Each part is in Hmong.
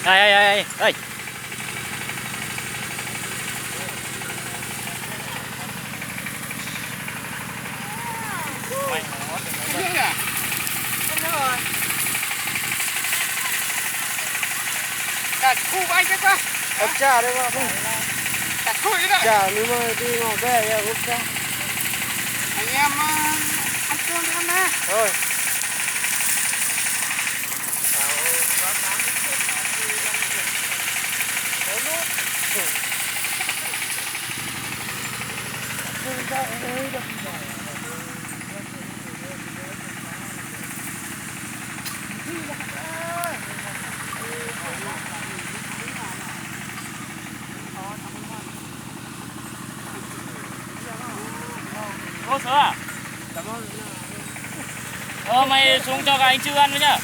Ê, ê, ê, ê. Ua cas nws mas twb ngom dej yog ub tag. Ơ, mày xuống cho gà anh Trư ăn với nhá.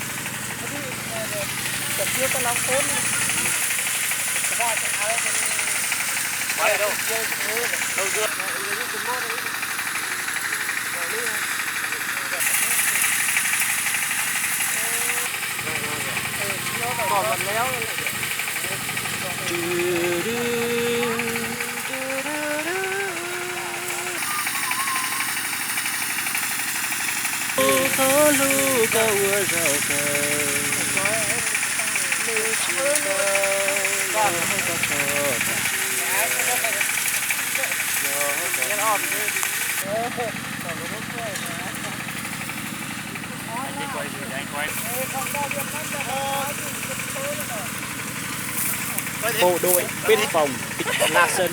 Thov hlub koj ua zaum kawg, lub tsis tau los koj txog tam sim no. Bộ đội biên phòng tỉnh Lạng Sơn.